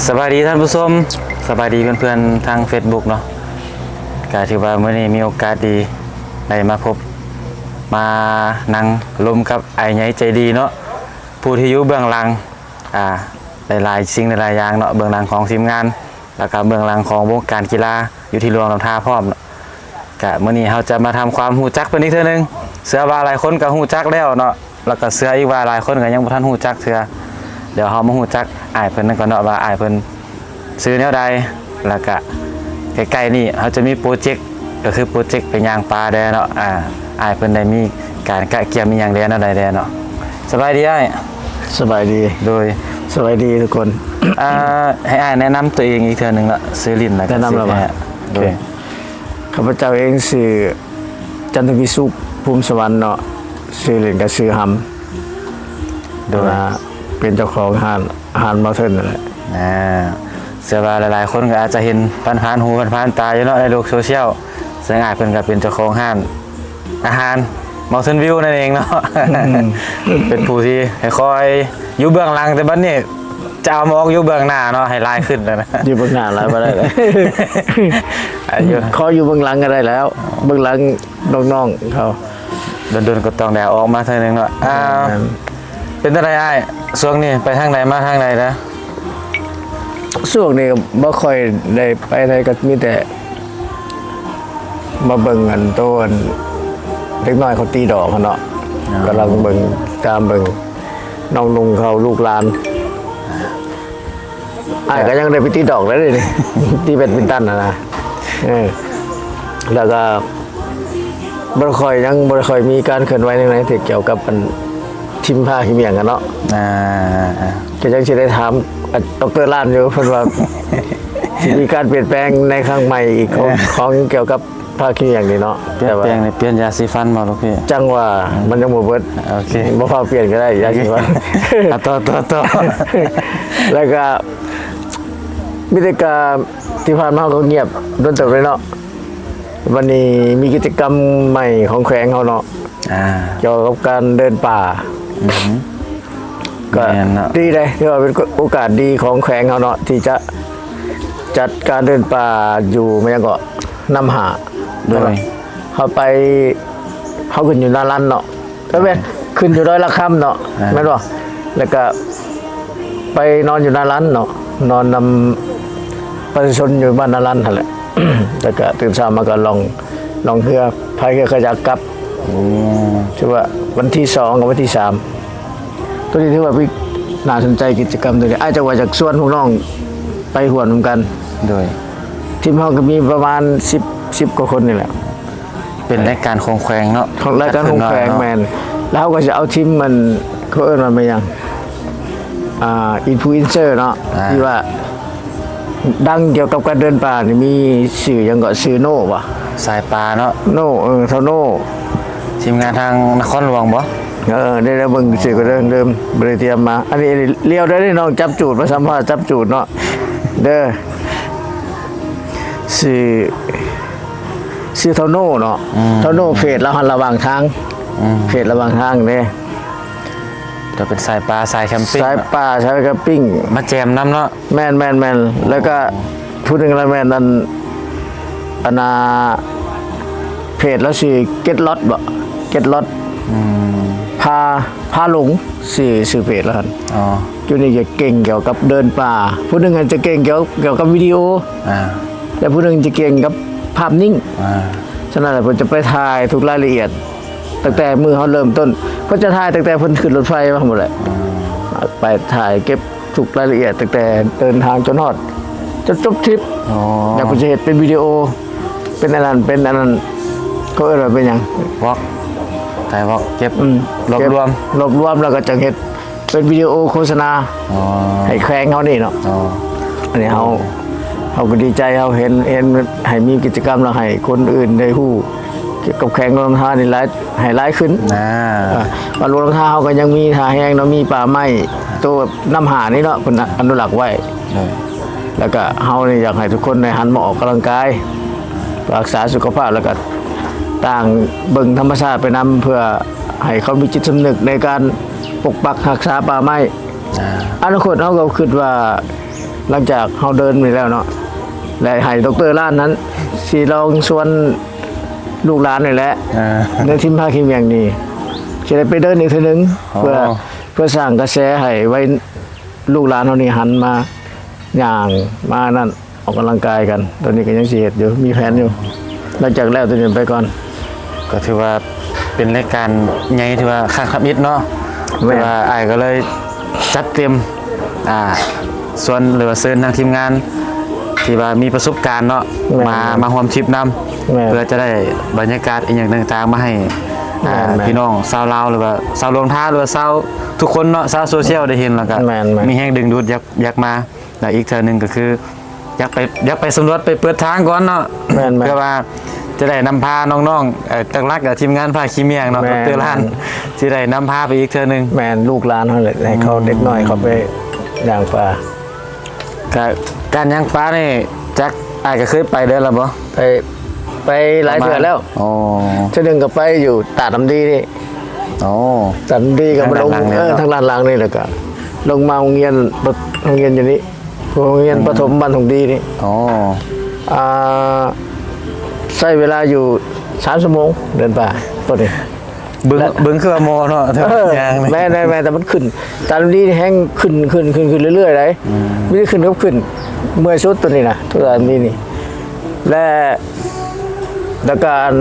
ສະບາຍດີທ່ານຜູ້ຊົມ, ສະບາຍດີເພື່ອນໆທາງເຟສບຸກເນາະ. ກະຖືວ່າມື້ນີ້ມີໂອກາດດີໄດ້ມາພົບມານັ່ງລົມກັບອ້າຍໃຫຍ່ໃຈດີເນາະ, ຜູ້ທີ່ຢູ່ເບື້ອງຫຼັງ ອ່າ ຫຼາຍໆສິ່ງຫຼາຍໆຢ່າງເນາະ, ເບື້ອງຫຼັງຂອງທີມງານ ແລ້ວກະເບື້ອງຫຼັງຂອງວົງການກິລາຢູ່ທີ່ຫຼວງນ້ຳທາພ້ອມເນາະ. ກະມື້ນີ້ເຮົາຈະມາທຳຄວາມຮູ້ຈັກເພິ່ນອີກເທື່ອໜຶ່ງ. ເຊື່ອວ່າຫຼາຍຄົນກະຮູ້ຈັກແລ້ວເນາະ, ແລ້ວກະເຊື່ອອີກວ່າຫຼາຍຄົນກະຍັງບໍ່ທັນຮູ້ຈັກເທື່ອ. ດຽວເຮົາມາຮູ້ຈັກອ້າຍເພິ່ນນຳກັນເນາະ ວ່າອ້າຍເພິ່ນຊື່ແນວໃດ, ແລ້ວກະໃກ້ໆນີ້ເຮົາຈະມີໂປຣເຈັກ ກະຄືໂປຣເຈັກໄປຍ່າງປ່າແດ່ເນາະ. ອາ ອ້າຍເພິ່ນໄດ້ມີການກະກຽມອີ່ຫຍັງແດ່ ແນວໃດແດ່ເນາະ? ສະບາຍດີອ້າຍ. ສະບາຍດີ. ໂດຍ ສະບາຍດີທຸກຄົນ. ອ່າ ໃຫ້ອ້າຍແນະນຳຕົວເອງອີກເທື່ອໜຶ່ງເນາະ, ຊື່ຫຼິ້ນ ແລ້ວກະຊື່ແທ້. ໂດຍ ຂ້າພະເຈົ້າເອງຊື່ ຈັນທະວິສຸກ ພູມສະຫວັນເນາະ, ຊື່ຫຼິ້ນກະຊື່ຫຳ. ໂດຍ ອ່າ ເປັນເຈົ້າຂອງຮ້ານ ຮ້ານເມົາເທີນນັ້ນແຫຼະ. ອ່າ ເຊື່ອວ່າຫຼາຍໆຄົນກໍອາດຈະເຫັນຜ່ານໆຫູຜ່ານໆຕາຢູ່ເນາະ ໃນໂລກໂຊຊຽວ, ເຊິ່ງອ້າຍເພິ່ນກໍເປັນເຈົ້າຂອງຮ້ານອາຫານເມົາເທີນວິວນັ້ນເອງເນາະ. ເປັນຜູ້ທີ່ຄ່ອຍໆຢູ່ເບື້ອງຫຼັງ, ແຕ່ບັດນີ້ຈະເອົາມາອອກຢູ່ເບື້ອງໜ້າເນາະ ໃຫ້ຫຼາຍຂຶ້ນແລ້ວນະ. ຢູ່ເບື້ອງໜ້າຫຼາຍບໍ່ໄດ້ແລ້ວ. ອາ ຢູ່ ຂໍຢູ່ເບື້ອງຫຼັງກໍໄດ້ແລ້ວ, ເບື້ອງຫຼັງນ້ອງໆເຂົາ ດົນໆກໍຕ້ອງໄດ້ອອກມາເທື່ອໜຶ່ງເນາະ. ອ່າ ແມ່ນ ເປັນຈັ່ງໃດອ້າຍ ຊ່ວງນີ້ໄປທາງໃດມາທາງໃດນະ? ຊ່ວງນີ້ບໍ່ຄ່ອຍໄດ້ໄປໃດ, ກໍມີແຕ່ມາເບິ່ງອັນໂຕ ອັນເດັກນ້ອຍເຂົາຕີດອກຫັ້ນເນາະ. ອໍ ກຳລັງເບິ່ງ ຕາມເບິ່ງນ້ອງນຸ່ງເຂົາ ລູກຫຼານ. ອ້າຍກໍຍັງໄດ້ໄປຕີດອກໄດ້ເດ ຕີແບດມິນຕັນຫັ້ນນະ. ເອີ ແລ້ວກໍບໍ່ຄ່ອຍ ຍັງບໍ່ຄ່ອຍມີການເຄື່ອນໄຫວໃນ ໃນທີ່ກ່ຽວກັບອັນທີມພາຂີ້ໝ້ຽງຫັ້ນເນາະ. ອ່າ ກໍຍັງຊິໄດ້ຖາມ ອາ ດອກເຕີລ້ານຢູ່ ເພິ່ນວ່າຊິມີການປ່ຽນແປງໃນຄັ້ງໃໝ່ອີກຂອງ ເອີ ຂອງກ່ຽວກັບ ພາຂີ້ໝ້ຽງນີ້ເນາະ. ປ່ຽນແປງນີ້ປ່ຽນຢາສີຟັນບໍ່ລູກພີ່? ຈັ່ງວ່າ ອືມ ມັນຍັງບໍ່ເບິດ. ໂອເຄ ບໍ່ພາປ່ຽນກໍໄດ້ ຢາສີຟັນ. ອ່ະ ຕໍ່ ຕໍ່ ຕໍ່ ແລ້ວກໍມີແຕ່ກະ ທີ່ຜ່ານມາເຮົາກໍງຽບດົນເຕີບເລີຍເນາະ. ບັດນີ້ມີກິດຈະກຳໃໝ່ຂອງແຂວງເຮົາເນາະ ອ່າ ກ່ຽວກັບການເດີນປ່າ. ອືຮຶ ກໍ ແມ່ນເນາະ ດີເດ້ ຖືວ່າເປັນໂອກາດດີຂອງແຂວງເຮົາເນາະ ທີ່ຈະຈັດການເດີນປ່າຢູ່ ແມ່ນຫຍັງເກາະ ນ້ຳຫາ. ໂດຍ ເຮົາໄປ ເຮົາຂຶ້ນຢູ່ນາລັນເນາະ ເອີ ແມ່ນ ຂຶ້ນຢູ່ດອຍລະຄຳເນາະ ອ່າ ແມ່ນບໍ່? ແລ້ວກະໄປນອນຢູ່ນາລັນເນາະ ນອນນຳປະຊາຊົນຢູ່ບ້ານນາລັນຫັ້ນແຫຼະ. ແລ້ວກະຕື່ນເຊົ້າມາກໍລ່ອງ ລ່ອງເຮືອ ພາຍເຮືອຂະຫຍັກກັບ. ອືມ ຖືວ່າວັນທີສອງກັບວັນທີສາມ ໂຕນີ້ຖືວ່າມີ ໜ້າສົນໃຈກິດຈະກຳໂຕນີ້. ອ້າຍຈັກວ່າ ຢາກຊວນພວກນ້ອງໄປຮ່ວມນຳກັນ. ໂດຍ ທີມເຮົາກໍມີປະມານສິບ ສິບກວ່າຄົນນີ້ແຫຼະ. ເປັນລາຍການຂອງແຂວງເນາະ ຂອງລາຍການຂອງແຂວງ. ແມ່ນ ແລ້ວເຮົາກໍຈະເອົາທີມ ມັນ ເຂົາເອີ້ນວ່າແມ່ນຫຍັງ ອ່າ ອິນຟລູເອັນເຊີເນາະ ອ່າ ທີ່ວ່າດັງກ່ຽວກັບການເດີນປ່ານີ້ ມີຊື່ຫຍັງເກາະ ຊື່ໂນບໍ່? ສາຍປ່າເນາະ ໂນ ເອີ ທ້າວໂນ ທີມງານທາງນະຄອນຫຼວງບໍ່? ເອີ ໄດ້ ໄດ້ເບິ່ງຊື່ກໍເດີມ ບໍ່ໄດ້ຕຽມມາ. ອັນນີ້ ອັນນີ້ລຽວໄດ້ ນ້ອງຈັບຈູດ ມາສຳພາດຈັບຈູດເນາະ ເດີ ຊື່ ຊື່ທ້າວໂນເນາະ. ອືມ ທ້າວໂນ ເພຈລາວຫັ້ນລະຫວ່າງທາງ. ອືມ ເພຈລະຫວ່າງທາງເດ້ ຈະເປັນສາຍປ່າສາຍແຄມປິງ ສາຍປ່າສາຍແຄມປິງ ມາແຈມນຳເນາະ. ແມ່ນໆໆ ແລ້ວກະຜູ້ໜຶ່ງລະແມ່ນອັນ ອັນນ່າ ເພຈລາວຊື່ເກັດລັອດບໍ ເກັດລັອດ. ອືມ ພາ ພາຫຼົງ ຊື່ ຊື່ເພຈລາວຫັ້ນ. ອໍ ຈຸດນີ້ຈະເກັ່ງກ່ຽວກັບເດີນປ່າ ຜູ້ໜຶ່ງອາດຈະເກັ່ງກ່ຽວ ກ່ຽວກັບວິດີໂອ ອ່າ ແລະ ຜູ້ໜຶ່ງຈະເກັ່ງກັບພາບນິ່ງ. ອ່າ ສະນັ້ນແຫຼະ ເພິ່ນຈະໄປຖ່າຍທຸກລາຍລະອຽດ ຕັ້ງແຕ່ມື້ເຮົາເລີ່ມຕົ້ນ ເພິ່ນຈະຖ່າຍຕັ້ງແຕ່ເພິ່ນຂຶ້ນລົດໄຟມາພຸ້ນແຫຼະ. ອ່າ ໄປຖ່າຍເກັບທຸກລາຍລະອຽດ ຕັ້ງແຕ່ເດີນທາງຈົນຮອດ ຈົນຈົບທຣິບ. ອໍ ແລ້ວເພິ່ນຈະເຮັດເປັນວິດີໂອ ເປັນອັນນັ້ນ ເປັນອັນນັ້ນ ເຂົາເອີ້ນວ່າເປັນຫຍັງ ວອກ ຖ່າຍວອກ ເກັບ ອືມ ລວບລວມ ເກັບ ລວບລວມ ແລ້ວກໍຈັ່ງເຮັດ ເປັນວິດີໂອໂຄສະນາ ອໍ ໃຫ້ແຂວງເຮົານີ້ເນາະ. ອໍ ອັນນີ້ເຮົາ ເຮົາກໍດີໃຈ ເຮົາເຫັນ ເຫັນໃຫ້ມີກິດຈະກຳ ແລ້ວໃຫ້ຄົນອື່ນໄດ້ຮູ້ກ່ຽວກັບແຂວງຫຼວງນ້ຳທານີ້ຫຼາຍ ໃຫ້ຫຼາຍຂຶ້ນ. ອ່າ ເອີ ວ່າຫຼວງນ້ຳທາເຮົາກໍຍັງມີທ່າແຮງເນາະ ມີປ່າໄມ້ ໂຕນ້ຳຫານີ້ເນາະ ເພິ່ນອະນຸລັກໄວ້. ເອີ ແລ້ວກໍເຮົານີ້ຢາກໃຫ້ທຸກຄົນໄດ້ຫັນມາອອກກຳລັງກາຍ ຮັກສາສຸຂະພາບ ແລ້ວກໍຕ່າງເບິ່ງທຳມະຊາດໄປນຳ ເພື່ອໃຫ້ເຂົາມີຈິດສຳນຶກໃນການປົກປັກຮັກສາປ່າໄມ້. ອ່າ ອະນາຄົດເຮົາກໍຄິດວ່າ ຫຼັງຈາກເຮົາເດີນນີ້ແລ້ວເນາະ ແລະ ໃຫ້ດອກເຕີລ້ານນັ້ນຊິລອງຊວນລູກຫຼານນີ້ແຫຼະ ເອີ ໃນທີມພາຂີ້ໝ້ຽງນີ້ ຊິໄດ້ໄປເດີນອີກເທື່ອໜຶ່ງ ອໍ ເພື່ອ ເພື່ອສ້າງກະແສໃຫ້ໄວ ລູກຫຼານເຮົານີ້ຫັນມາຍ່າງມານັ້ນ ອອກກຳລັງກາຍກັນ. ຕອນນີ້ກໍຍັງຊິເຮັດຢູ່ ມີແຜນຢູ່ ຫຼັງຈາກແລ້ວຕົວນີ້ໄປກ່ອນ. ກໍຖືວ່າເປັນລາຍການໃຫຍ່ ຖືວ່າຄັ້ງທຳອິດເນາະ ແມ່ນ ຖືວ່າອ້າຍກໍເລີຍຈັດເຕັມ ອ່າ ຊວນ ຫຼືວ່າເຊີນທາງທີມງານທີ່ວ່າມີປະສົບການເນາະ ແມ່ນ ມາ ມາຮ່ວມທຣິບນຳ ແມ່ນ ເພື່ອຈະໄດ້ບັນຍາກາດອີ່ຫຍັງຕ່າງໆມາໃຫ້ ອ່າ ແມ່ນໆ ພີ່ນ້ອງຊາວລາວ ຫຼືວ່າຊາວຫຼວງທາ ຫຼືວ່າຊາວທຸກຄົນເນາະ ຊາວໂຊຊຽວໄດ້ເຫັນ ແລ້ວກໍ ແມ່ນໆ ມີແຮງດຶງດູດ ຢາກ ຢາກມາ. ແລ້ວອີກເທື່ອໜຶ່ງກໍຄື ຢາກໄປ ຢາກໄປສຳຫຼວດ ໄປເປີດທາງກ່ອນເນາະ ແມ່ນໆ ເພື່ອວ່າຈະໄດ້ນຳພານ້ອງໆ ເອີ ຫຼັກໆ ກໍທີມງານພາຂີ້ໝ້ຽງເນາະ ແມ່ນໆ ດອກເຕີລ້ານ ຊິໄດ້ນຳພາໄປອີກເທື່ອໜຶ່ງ. ແມ່ນ ລູກຫຼານເຮົາແຫຼະ ໃຫ້ເຂົາ ອືມ ເດັກນ້ອຍເຂົາໄປຍ່າງປ່າ. ກະ ການຍ່າງປ່ານີ້ ຈັກ ອ້າຍກໍເຄີຍໄປເດີລະບໍ່? ໄປ ໄປຫຼາຍເທື່ອແລ້ວ. ອໍ ເທື່ອໜຶ່ງກໍໄປຢູ່ຕາດນ້ຳດີນີ້. ອໍ ຕາດນ້ຳດີກໍມາລົງ ທາງດ້ານຫຼັງນີ້ ເອີ ເນາະ ທາງດ້ານຫຼັງນີ້ ແລ້ວກໍລົງມາໂຮງຮຽນ ໂຮງຮຽນຢູ່ນີ້ ໂຮງຮຽນ ອືມ ປະຖົມບ້ານທົ່ງດີນີ້. ອໍ ອ່າ ໃຊ້ເວລາຢູ່ສາມຊົ່ວໂມງເດີນປ່າຕົວນີ້. ເບິ່ງ ແລະ ເບິ່ງຄືວ່າໝໍ້ເນາະ ເອີ ຍ່າງນີ້ ແມ່ນໆໆ ແຕ່ມັນຂຶ້ນ ຕາມນີ້ແຮ່ງຂຶ້ນ ຂຶ້ນ ຂຶ້ນ ຂຶ້ນເລື້ອຍໆໃດ໋ ອືມ ມີແຕ່ຂຶ້ນກັບຂຶ້ນ ເມື່ອຍສຸດຕົວນີ້ນະ ຕົວນີ້ນີ້ ແລະ ແລ້ວກະອັນ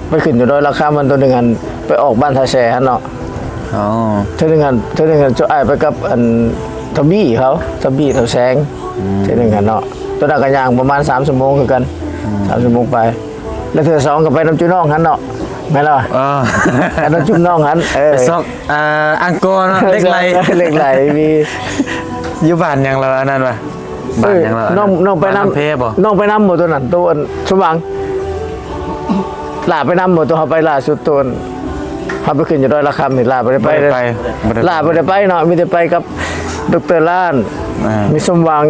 ໄປຂຶ້ນຢູ່ດອຍລະຄຳ ມັນຕົວໜຶ່ງຫັ້ນ ໄປອອກບ້ານທ່າແຊຫັ້ນເນາະ. ອໍ ເທື່ອໜຶ່ງຫັ້ນ ເທື່ອໜຶ່ງຫັ້ນ ຈຸອ້າຍໄປກັບອັນ ທອບບີ້ເຂົາ ທອບບີ້ ເຂົາແຊງ ອືມ ເທື່ອໜຶ່ງຫັ້ນເນາະ ຕົວນັ້ນກະຍ່າງປະມານສາມຊົ່ວໂມງຄືກັນ ອືມ ສາມຊົ່ວໂມງປາຍ. ແລ້ວເທື່ອສອງກໍໄປນຳຈຸນ້ອງຫັ້ນເນາະ ແມ່ນລະ ເອີ ໄປນຳຈຸນ້ອງຫັ້ນ ເອີ ໄປຊອກ ອ່າ ອັງກໍເນາະ ເຫຼັກໄຫຼ ເຫຼັກໄຫຼມີ ຢູ່ບ້ານຫຍັງລະ ອັນນັ້ນວະ ບ້ານຫຍັງລະ ເອີ ນ້ອງ ນ້ອງໄປນຳ ບ້ານນ້ຳເພບໍ່ ນ້ອງໄປນຳບໍ່ຕົວນັ້ນ ຕົວອັນສົມຫວັງ ຫຼ້າໄປນຳບໍ່ ຕົວເຮົາໄປຫຼ້າສຸດ ຕົວເຮົາໄປຂຶ້ນຢູ່ດອຍລະຄຳນີ້ ຫຼ້າບໍ່ໄດ້ໄປ ບໍ່ໄດ້ໄປ ບໍ່ໄດ້ໄປ ຫຼ້າບໍ່ໄດ້ໄປເນາະ ມີແຕ່ໄປກັບ ດອກເຕີລ້ານ ອ່າ ມີສົມຫວັງ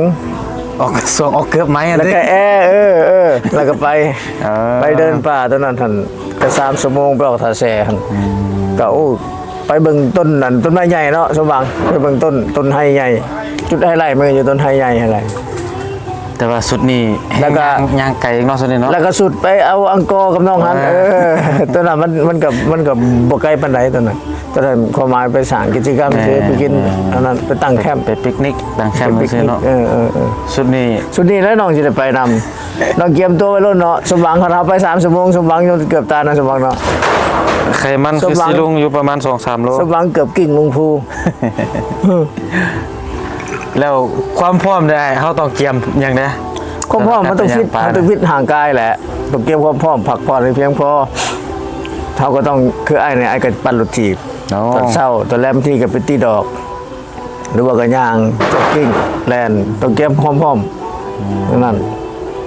ອອກກະຊວງອອກເກີບໃໝ່ ແລ້ວກະແອ ເອີ ເອີ ແລ້ວກະໄປ ເອີ ໄປເດີນປ່າຕົວນັ້ນຫັ້ນ ກະສາມຊົ່ວໂມງໄປອອກທ່າແຊຫັ້ນ ອືມ ກະ ໂອ້ ໄປເບິ່ງຕົ້ນນັ້ນ ຕົ້ນໄມ້ໃຫຍ່ເນາະ ສົມຫວັງ ໄປເບິ່ງຕົ້ນ ຕົ້ນໄຮໃຫຍ່ ຈຸດໄຮໄລມັນກະຢູ່ຕົ້ນໄຮໃຫຍ່ຫັ້ນແຫຼະ. ແຕ່ວ່າຊຸດນີ້ ແລ້ວກະ ຍ່າງ ຍ່າງໄກເນາະ ຊຸດນີ້ເນາະ ແລ້ວກະຊຸດໄປເອົາອັງກໍກັບນ້ອງຫັ້ນ ເອີ ເອີ ຕົວນັ້ນມັນ ມັນກະ ມັນກະບໍ່ໄກປານໃດຕົວນັ້ນ ຕອນນັ້ນຄວາມໝາຍໄປສ້າງກິດຈະກຳ ແມ່ນ ຊື່ໄປກິນ ແມ່ນ ອັນນັ້ນ ໄປຕັ້ງແຄ້ມ ໄປປິກນິກ ຕັ້ງແຄ້ມ ໄປປິກນິກ ຊື່ໆເນາະ ເອີ ເອີ ເອີ ຊຸດນີ້ ຊຸດນີ້ແຫຼະ ນ້ອງຊິໄດ້ໄປນຳ ນ້ອງກຽມຕົວໄວ້ໂລດເນາະ ສົມຫວັງ ຄັນເຮົາໄປສາມຊົ່ວໂມງ ສົມຫວັງຈົນເກືອບຕາຍນະ ສົມຫວັງເນາະ ໄຂມັນຄືຊິລົງຢູ່ປະມານສອງສາມໂລ ສົມຫວັງເກືອບກິ້ງລົງພູ. ແລ້ວຄວາມພ້ອມເດ ເຮົາຕ້ອງກຽມຫຍັງແດ່? ຄວາມພ້ອມ ເຮົາຕ້ອງຟິດ ເຮົາຕ້ອງຟິດຮ່າງກາຍແຫຼະ ຕ້ອງກຽມຄວາມພ້ອມ ພັກຜ່ອນໃຫ້ພຽງພໍ ເຮົາກໍຕ້ອງ ຄືອ້າຍນີ້ ອ້າຍກໍປັ່ນລົດຖີບ ຕອນເຊົ້າ ຕອນແລງບາງທີກໍໄປຕີດອກ ຫຼືວ່າກໍຍ່າງ ຈັອກກິ້ງ ແລ່ນ ຕ້ອງກຽມຄວາມພ້ອມ ອືມ ນັ້ນ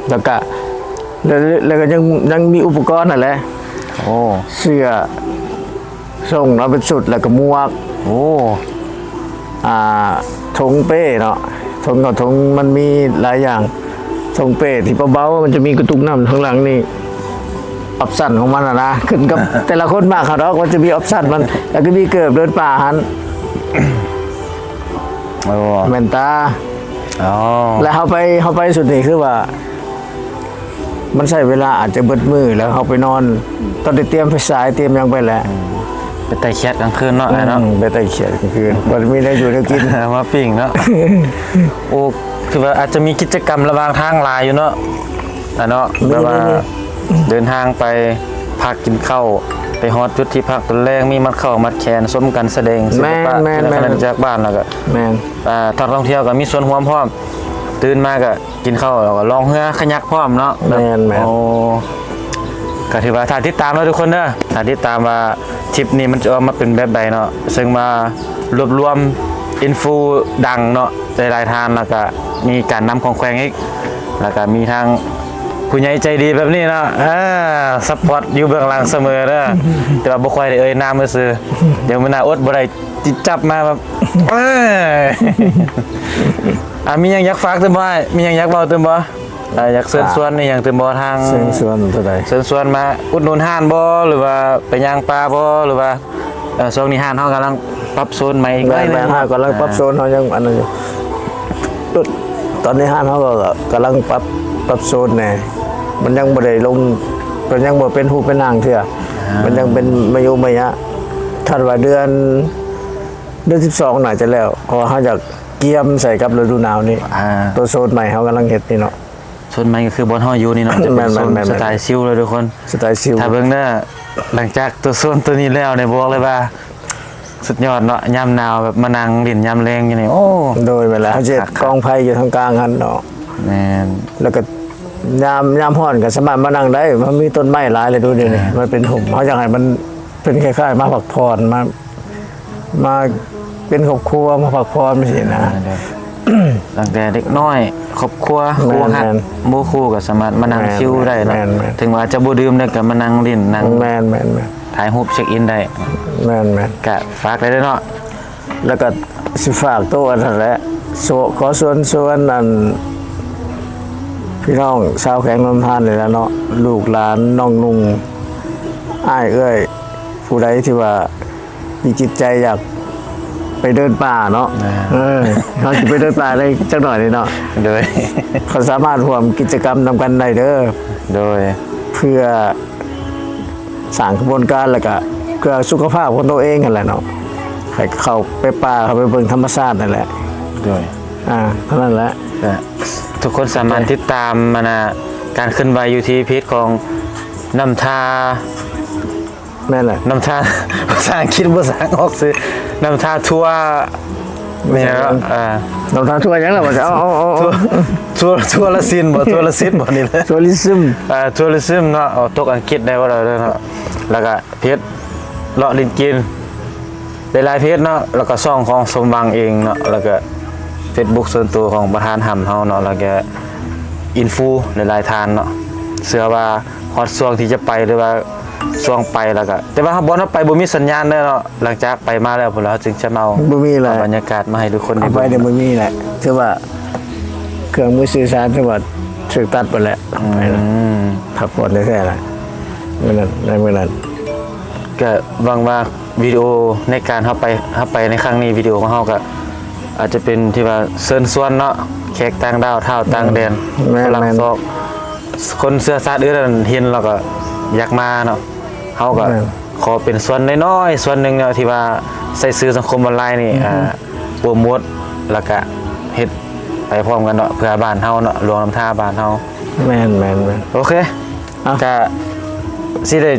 ແລ້ວກະ ແລ້ວ ແລ້ວກໍຍັງ ຍັງມີອຸປະກອນຫັ້ນແຫຼະ ໂອ້ ເສື້ອ ສົ່ງເນາະ ເປັນຊຸດ ແລ້ວກໍໝວກ ໂອ້ ອ່າ ຖົງເປ້ເນາະ ຖົງເຂົາ ຖົງມັນມີຫຼາຍຢ່າງ ຖົງເປ້ທີ່ເບົາໆ ມັນຈະມີກະຕຸກນ້ຳທາງຫຼັງນີ້ ອອບຊັນຂອງມັນຫັ້ນນະ ຂຶ້ນກັບແຕ່ລະຄົນມັກເອົາດອກ ມັນຈະມີອອບຊັນມັນ ແລ້ວກໍມີເກີບເດີນປ່າຫັ້ນ ໂອ້ ແວ່ນຕາ ອໍ ແລ້ວເຮົາໄປ ເຮົາໄປຊຸດນີ້ຄືວ່າ ມັນໃຊ້ເວລາອາດຈະເບິດມື້ ແລ້ວເຮົາໄປນອນ ຕ້ອງໄດ້ຕຽມໄຟສາຍ ຕຽມຫຍັງໄປແຫຼະ ອືມ ໄປໄຕ່ຂຽດກາງຄືນເນາະ ອືມ ອ້າຍເນາະ ໄປໄຕ່ຂຽດກາງຄືນ ບໍ່ໄດ້ມີແນວຢູ່ແນວກິນ ເອົາມາປີ້ງເນາະ ໂອ້ ຄືວ່າອາດຈະມີກິດຈະກຳລະຫວ່າງທາງຫຼາຍຢູ່ເນາະ ອ້າຍເນາະ ແບບວ່າ ມີ ເດີນທາງໄປພັກກິນເຂົ້າ ໄປຮອດຈຸດທີ່ພັກຕອນແລງ ມີມັດເຂົ້າມັດແຂນ ຊົມການສະແດງສິລະປະ ແມ່ນໆໆ ຈາກບ້ານ ແລ້ວກໍ ແມ່ນ ອ່າ ນັກທ່ອງທ່ຽວກໍມີສ່ວນຮ່ວມພ້ອມ ຕື່ນມາກໍ ກິນເຂົ້າ ແລ້ວກໍລ່ອງເຮືອຄະຍັກພ້ອມເນາະ ແບບ ແມ່ນໆ ໂອ້ ກໍຖືວ່າຖ້າຕິດຕາມເນາະທຸກຄົນເດີ ຖ້າຕິດຕາມວ່າທຣິບນີ້ມັນຈະອອກມາເປັນແບບໃດເນາະ ເຊິ່ງມາລວບລວມອິນຟູດັງເນາະ ຫຼາຍໆທ່ານ ແລ້ວກໍມີການນຳຂອງແຂວງອີກ ແລ້ວກໍມີທາງຜູ້ໃຫຍ່ໃຈດີແບບນີ້ເນາະ ເອີ ຊັບພອດຢູ່ເບື້ອງຫຼັງສະເໝີເດີ ແຕ່ວ່າບໍ່ຄ່ອຍໄດ້ເອີ່ຍນາມຊື່ໆ ດຽວມື້ໜ້າອົດບໍ່ໄດ້ ຈິບຈັບມາແບບ ເອີຍ ອ່າ ມີຫຍັງຢາກຝາກຕື່ມບໍ່ອ້າຍ? ມີຫຍັງຢາກເວົ້າຕື່ມບໍ່? ອ່າ ຢາກເຊີນຊວນອີ່ຫຍັງຕື່ມບໍ່? ທາງເຊີນຊວນເທົ່າໃດ? ເຊີນຊວນມາອຸດໜູນຮ້ານບໍ່? ຫຼືວ່າໄປຍ່າງປ່າບໍ່? ຫຼືວ່າ ເອີ ຊ່ວງນີ້ຮ້ານເຮົາກຳລັງປັບໂຊນໃໝ່ອີກໜ້ອຍໜຶ່ງ ແມ່ນໆ ເຮົາກຳລັງປັບໂຊນ ເຮົາຍັງອັນນັ້ນຢູ່ ເອີ ຕອນນີ້ຮ້ານເຮົາກໍກຳລັງປັບ ປັບໂຊນແດ່ ມັນຍັງບໍ່ໄດ້ລົງ ມັນຍັງບໍ່ເປັນຮູບເປັນຮ່າງເທື່ອ ອ່າ ມັນຍັງເປັນມະຍຸມະຍະ ຄາດວ່າເດືອນ ເດືອນສິບສອງໜ້າຈະແລ້ວ ເພາະວ່າເຮົາຢາກກຽມໃສ່ກັບລະດູໜາວນີ້ ອ່າ ໂຕໂຊນໃໝ່ເຮົາກຳລັງເຮັດນີ້ເນາະ ໂຊນໃໝ່ກໍຄືບ່ອນເຮົາຢູ່ນີ້ເນາະ ຈະເປັນ ແມ່ນໆໆໆ ໂຊນສະໄຕຊິວເລີຍທຸກຄົນ ສະໄຕຊິວ ຖ້າເບິ່ງເດີ ຫຼັງຈາກໂຕໂຊນໂຕນີ້ແລ້ວນີ້ ບອກເລີຍວ່າສຸດຍອດເນາະ ຍາມໜາວແບບມານັ່ງຫຼິ້ນຍາມແລງຢູ່ນີ້ ໂອ້ ໂດຍ ແມ່ນແລ້ວ ເຮົາຊິເຮັດ ຄັກໆ ກອງໄຟຢູ່ທາງກາງຫັ້ນເນາະ ແມ່ນ ແລ້ວກໍຍາມ ຍາມຮ້ອນກໍສາມາດມານັ່ງໄດ້ ມັນມີຕົ້ນໄມ້ຫຼາຍເລີຍດູນີ້ ອ່າ ມັນເປັນຮົ່ມ ເຮົາຢາກໃຫ້ມັນເປັນຄ້າຍໆ ມາພັກຜ່ອນ ມາ ມາເປັນຄອບຄົວ ມາພັກຜ່ອນຈັ່ງຊີ້ນະ ອ່າ ໂດຍ ຕັ້ງແຕ່ເດັກນ້ອຍ ຄອບຄົວ ແມ່ນໆ ຄູ່ຮັກ ບໍ່ຄູ່ກໍສາມາດມານັ່ງ ແມ່ນໆ ຊິວໄດ້ເນາະ ແມ່ນໆ ເຖິງວ່າຈະບໍ່ດື່ມແຕ່ກໍມານັ່ງຫຼິ້ນ ນັ່ງ ແມ່ນໆໆ ຖ່າຍຮູບເຊັກອິນໄດ້ ແມ່ນໆ ກໍຝາກໄດ້ເນາະ ແລ້ວກໍຊິຝາກໂຕອັນນັ້ນແຫຼະ ໂຊ ຂໍເຊີນຊວນອັນ ພີ່ນ້ອງຊາວແຂວງຫຼວງນ້ຳທານີ້ແຫຼະເນາະ ລູກຫຼານນ້ອງນຸ່ງ ອ້າຍເອື້ອຍ ຜູ້ໃດທີ່ວ່າ ມີຈິດໃຈຢາກໄປເດີນປ່າເນາະ ອ່າ ເອີ ເຮົາຊິໄປເດີນປ່າໄດ້ຈັກໜ້ອຍນີ້ເນາະ ໂດຍ ກໍສາມາດຮ່ວມກິດຈະກຳນຳກັນໄດ້ເດີ ໂດຍ ເພື່ອສ້າງຂະບວນການ ແລ້ວກະເພື່ອສຸຂະພາບຂອງຕົວເອງຫັ້ນແຫຼະເນາະ ໃຫ້ເຂົ້າໄປປ່າ ເຂົ້າໄປເບິ່ງທຳມະຊາດນັ້ນແຫຼະ ໂດຍ ອ່າ ເທົ່ານັ້ນແຫຼະ ກໍທຸກຄົນສາມາດຕິດຕາມ ອັນນ່າ ການເຄື່ອນໄຫວຢູ່ທີ່ເພຈຂອງນ້ຳທາ ແມ່ນແຫຼະ ນ້ຳທາ ພາສາອັງກິດບໍ່ສ້າງອອກຊື່ ນ້ຳທາທົວ ແມ່ນ ແມ່ນແລ້ວ ເອີ ນ້ຳທາທົວຫຍັງລະ ວ່າຈະເອົາ ເອົາ ເອົາ ທົວ ທົວລະຊິນບໍ່ ທົວລະຊິນບໍ່ນີ້ແຫຼະ ທົວລິຊຶມ ເອີ ທົວລິຊຶມເນາະ ເອົາຕົກອັງກິດໄດ້ບໍ່ລະເນາະ ແລ້ວກະເພຈເລາະຫຼິ້ນກິນ ຫຼາຍໆເພຈເນາະ ແລ້ວກະຊ່ອງຂອງສົມຫວັງເອງເນາະ ແລ້ວກະເຟສບຸກສ່ວນຕົວຂອງປະທານຫຳເຮົາເນາະ ແລ້ວກະອິນຟູຫຼາຍໆທ່ານເນາະ ເຊື່ອວ່າຮອດຊ່ວງທີ່ຈະໄປ ຫຼືວ່າ ຊ່ວງໄປແລ້ວກະ ແຕ່ວ່າບ່ອນເຮົາໄປບໍ່ມີສັນຍານເດີເນາະ ຫຼັງຈາກໄປມາແລ້ວພຸ້ນລະ ເຮົາຈຶ່ງຈະມາເອົາ ບໍ່ມີແຫຼະ ເອົາບັນຍາກາດມາໃຫ້ທຸກຄົນໄດ້ເບິ່ງ ໄປນີ້ບໍ່ມີແຫຼະ ຖືວ່າເຄື່ອງມືສື່ສານຖືວ່າຖືກຕັດໄປແລ້ວ ອືມ ພັກຜ່ອນແທ້ໆລະ ມື້ນັ້ນ ໃນມື້ນັ້ນ ກະຫວັງວ່າວິດີໂອໃນການເຮົາໄປ ເຮົາໄປໃນຄັ້ງນີ້ ວິດີໂອຂອງເຮົາກະອາດຈະເປັນທີ່ວ່າເຊີນຊວນເນາະ ແຂກຕ່າງດ້າວ ທ້າວຕ່າງແດນ ອືມ ຝຣັ່ງ ແມ່ນໆ ຊອກ ຄົນເຊື້ອຊາດອື່ນນັ້ນເຫັນແລ້ວກໍຢາກມາເນາະ ເຮົາກໍ ແມ່ນ ຂໍເປັນສ່ວນນ້ອຍໆ ສ່ວນໜຶ່ງເນາະ ທີ່ວ່າໃຊ້ສື່ສັງຄົມອອນລາຍນີ້ ອືຮຶ ອ່າ ໂປຣໂມດ ແລ້ວກະເຮັດໄປພ້ອມກັນເນາະ ເພື່ອບ້ານເຮົາເນາະ ຫຼວງນ້ຳທາບ້ານເຮົາ ແມ່ນໆໆ ໂອເຄ ເອົ້າ ກະຊິໄດ້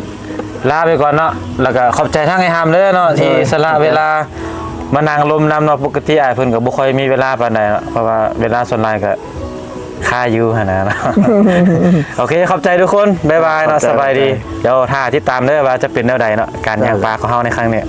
ລາໄປກ່ອນເນາະ ແລ້ວກະຂອບໃຈທາງອ້າຍຫຳເດີເນາະ ໂດຍ ທີ່ສະຫຼະເວລາມານັ່ງລົມນຳເນາະ ປົກກະຕິອ້າຍເພິ່ນກໍບໍ່ຄ່ອຍມີເວລາປານໃດເນາະ ເພາະວ່າເວລາສ່ວນຫຼາຍກໍ ຄາຢູ່ຫັ້ນນະເນາະ ໂອເຄ ຂອບໃຈທຸກຄົນ ບາຍບາຍເນາະ ຂອບໃຈ ສະບາຍດີ ຂອບໃຈ ດຽວຖ້າຕິດຕາມເດີວ່າຈະເປັນແນວໃດເນາະ ການຍ່າງປ່າຂອງເຮົາໃນຄັ້ງນີ້